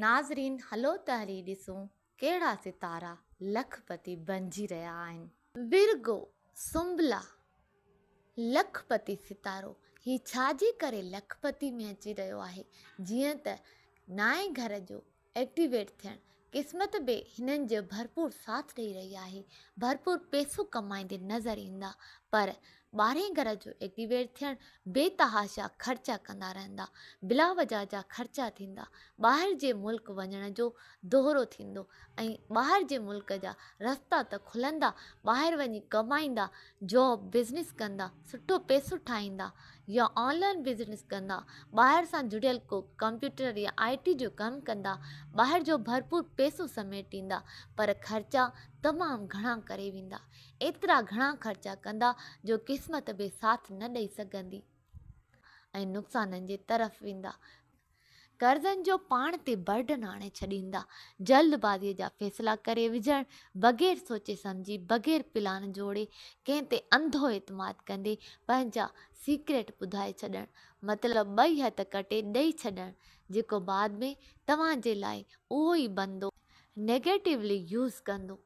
ناظرين هلو ته هلي ڏسون ڪهڙا ستارا لکپتي بنجي رهيا آهن. ورگو، سنبلا، لکپتي ستارو هي ڇا جي ڪري لکپتي ۾ اچي رهيو آهي؟ جيئن ته نائين گهر جو ايڪٽيويٽ ٿيڻ، قسمت به هنن جو ڀرپور ساٿ ڏئي رهي آهي، ڀرپور پئسو ڪمائيندي نظر ايندا، پر ٻارهين گهر جو ايڪٽيويٽ ٿيڻ بي تحاشا خرچا ڪندا رهندا، بلاوجه جا خرچا ٿيندا، ٻاهر جي ملڪ وڃڻ جو دورو ٿيندو ۽ ٻاهر جي ملڪ جا رستا ته کلندا، ٻاهر وڃي ڪمائيندا، جاب، بزنس ڪندا، سٺو پئسو ٺاهيندا يا آن لائن بزنس ڪندا، ٻاهر سان جڙيل ڪو ڪمپيوٽر يا آء ٽي جو ڪم ڪندا، ٻاهر جو ڀرپور پئسو سميٽيندا پر خرچا تمام گهڻا ڪري ويندا. ايترا گهڻا خرچا ڪندا جو قسمت به ساٿ نه ڏئي سگهندي ۽ نقصانن جي طرف ويندا. قرضن جو پاڻ تي برڊن آڻي ڇڏيندا. جلد بازيء جا فيصلا ڪري وجهڻ، بغير سوچي سمجهي، بغير پلان جوڙي، ڪنهن تي انڌو اعتماد ڪندي پنهنجا سيڪريٽ ٻڌائي ڇڏڻ، مطلب ٻئي هٿ ڪٽي ڏئي ڇڏڻ، جيڪو بعد ۾ توهان جي لاء اهو ئي بندو نيگيٽولي يوز ڪندو.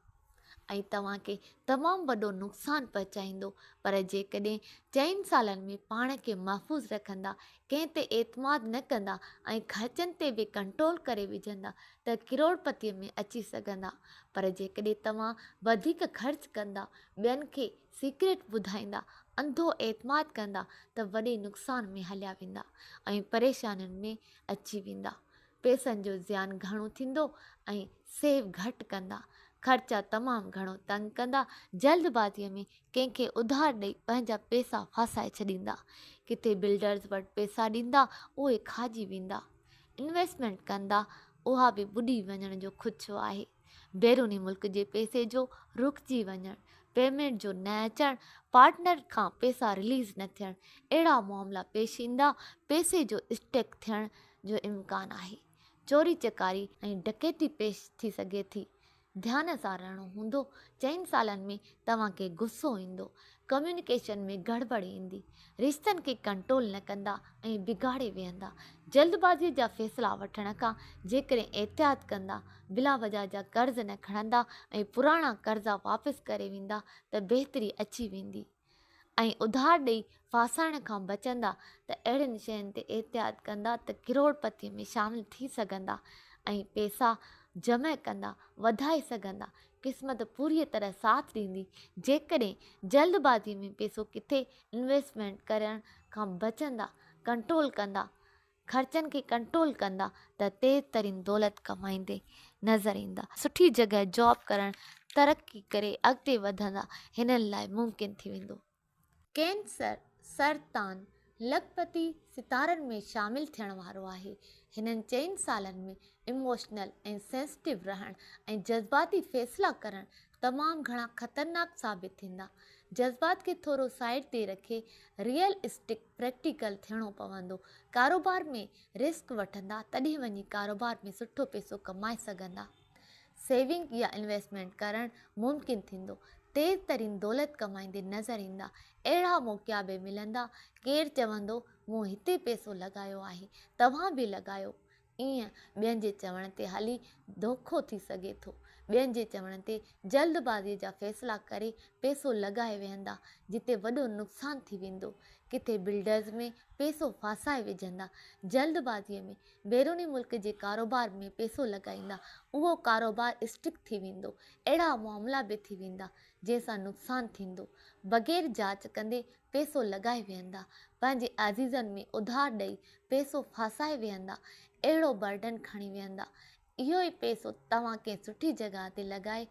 ۽ توهان کي تمام وڏو نقصان پهچائيندو پر جيڪڏهن چئن سالن ۾ پاڻ کي محفوظ رکندا، ڪنهن تي اعتماد نه ڪندا ۽ خرچن تي به ڪنٽرول ڪري وجهندا ته ڪروڙپتيء ۾ اچي سگهندا پر جيڪڏهن توهان وڌيڪ خرچ ڪندا، ٻين کي سيڪريٽ ٻڌائيندا، انڌو اعتماد ڪندا ته وڏي نقصان ۾ هليا ويندا ۽ پريشانين ۾ اچي ويندا. پئسن جو زيان گهڻو ٿيندو ۽ سيو گهٽ ڪندا، خرچا تمام گهڻو تنگ ڪندا، جلد بازيء ۾ ڪنهن کي اڌار ڏئي پنهنجا پئسا ڦاسائي ڇڏيندا، ڪٿي بلڊرز وٽ پئسا ڏيندا اهي کاڄي ويندا، انويسٽمينٽ ڪندا اها به ٻڏي وڃڻ جو خدشو آهي. بيروني ملڪ جي پئسي جو رڪجي وڃڻ، پيمينٽ جو نه اچڻ، پارٽنر کان پئسا رليز نه ٿيڻ، اهڙا معاملا پيش ايندا، پئسي جو اسٽيڪ ٿيڻ جو امڪان آهي، چوري چڪاري ۽ ڊڪيتي پيش ٿي سگهي ٿي، ڌيان سان رهڻو هوندو، چئن سالن ۾ توهان کي غصو ايندو، ڪميونيڪيشن ۾ گڙٻڙ ايندي، رشتن کي ڪنٽرول نه ڪندا ۽ بگاڙي ويهندا، جلدبازيء جا فيصلا وٺڻ کان جيڪڏهن احتياط ڪندا، بلاوجه جا قرض نه کڻندا ۽ پراڻا قرضا واپس ڪري ويندا ته بهتري اچي ويندي ۽ اڌار ڏئي ڦاسائڻ کان بچندا ته اهڙين شين تي احتياط ڪندا ته ڪروڙپتيء ۾ شامل ٿي سگهندا ۽ پئسا جمع ڪندا وڌائي سگهندا، قسمت پوريء طرح ساٿ ڏيندي، جيڪڏهن جلدبازيء ۾ پئسو ڪٿي انويسٽمينٽ ڪرڻ کان بچندا، ڪنٽرول ڪندا، خرچن کي ڪنٽرول ڪندا ته تيز ترين دولت ڪمائيندي نظر ايندا. سٺي جڳهه جاب ڪرڻ، ترقي ڪري اڳتي وڌندا هنن لاء ممڪن ٿي ويندو. ڪينسر، سرطان، لکپتي ستارن ۾ شامل ٿيڻ وارو آهي. هنن چئن سالن ۾ اموشنل ۽ سينسٽو رهڻ ۽ جذباتي فيصلا ڪرڻ تمام گهڻا خطرناڪ ثابت ٿيندا. جذبات کي ٿورو سائيڊ تي رکي ريئل اسٽڪ پريڪٽيڪل ٿيڻو پوندو. ڪاروبار ۾ رسڪ وٺندا تڏهن وڃي ڪاروبار ۾ سٺو پئسو ڪمائي سگهندا. سيونگ يا انويسٽمينٽ ڪرڻ ممڪن ٿيندو. تيز ترين دولت ڪمائيندي نظر ايندا. اهڙا موقعا به ملندا ڪير چوندو مون هتي پئسو لڳايو آهي توهان به لڳايو. ائين ٻين جي چوڻ تي هلي دوکو ٿي سگهي ٿو. ٻين جي چوڻ تي جلدبازيء جا فيصلا ڪري پئسو لڳائي ويهندا، جتي وڏو نقصان ٿي ويندو. ڪٿي بلڊرز ۾ پئسو ڦاسائي وجهندا. جلدبازيء ۾ بيروني ملڪ جي ڪاروبار ۾ پئسو لڳائيندا، اهو ڪاروبار اسٽڪ ٿي ويندو. اهڙا معاملا به ٿي ويندا، جنهن سان نقصان ٿيندو. بغير جاچ ڪندي پئسو لڳائي ويهندا، پنهنجي عزيزن ۾ اڌار ڏئي پئسو ڦاسائي ويهندا، اهڙو برڊن کڻي ويهندا، اهو ئي پئسو توهان ڪنهن سٺي جڳهه تي لڳائي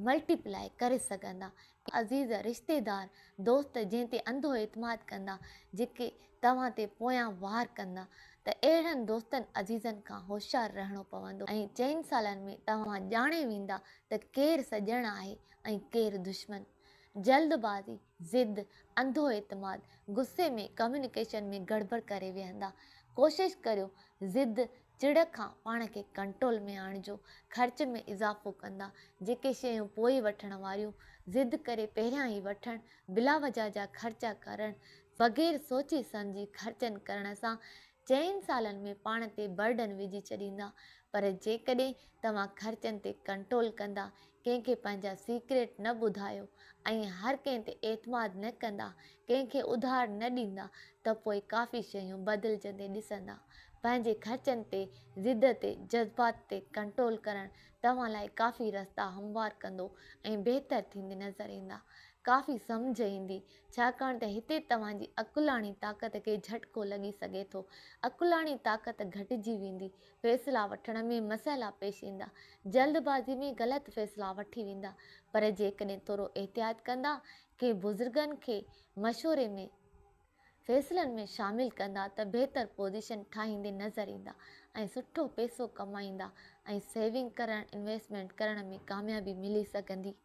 ملٽي پلائي ڪري سگهندا. عزيز، رشتيدار، دوست جنهن تي انڌو اعتماد ڪندا، جيڪي توهان تي پويان وار ڪندا ته اهڙن دوستن عزيزن کان هوشيار رهڻو پوندو ۽ چئن سالن ۾ توهان ڄاڻي ويندا ته ڪير سڄڻ آهي ۽ ڪير دشمن. جلد بازي، ضد، انڌو اعتماد، غصي ۾ ڪميونيڪيشن ۾ گڙٻڙ ڪري ويهندا. ڪوشش ڪريو ضد، چڙ کان پاڻ کي ڪنٽرول ۾ آڻجو. خرچ ۾ اضافو ڪندا. جيڪي شيون پوء وٺڻ واريون، ضد ڪري پهريان ئي وٺڻ، بلاوجه جا خرچا ڪرڻ، بغير سوچي سمجهي خرچن ڪرڻ سان چئن سالن ۾ پاڻ تي برڊن وجهي ڇڏيندا. پر جيڪڏهن توهان خرچن تي ڪنٽرول ڪندا، ڪنهن کي پنهنجا سيڪريٽ نه ٻڌايو ۽ هر ڪنهن تي اعتماد نه ڪندا، ڪنهن کي اڌار نه ڏيندا ته پوء ڪافي شيون بدلجندي ڏسندا. پنهنجي خرچن تي، ضد تي، جذبات تي ڪنٽرول ڪرڻ توهان لاء ڪافي رستا هموار ڪندو ۽ بهتر ٿيندي نظر ايندا. ڪافي سمجهه ايندي، ڇاڪاڻ ته هتي توهان جي عقلاڻي طاقت کي جهٽڪو لڳي سگهي ٿو. عقلاڻي طاقت گهٽجي ويندي، فيصلا وٺڻ ۾ مسئلا پيش ايندا، جلدبازي ۾ غلط فيصلا وٺي ويندا، پر جيڪڏهن ٿورو احتياط ڪندا، ڪنهن بزرگن کي مشوري ۾ فيصلن ۾ شامل ڪندا ته بهتر پوزيشن ٺاهيندي نظر ايندا ۽ سٺو پئسو ڪمائيندا ۽ سيونگ ڪرڻ انويسٽمينٽ ڪرڻ ۾ ڪاميابي ملي سگهندي.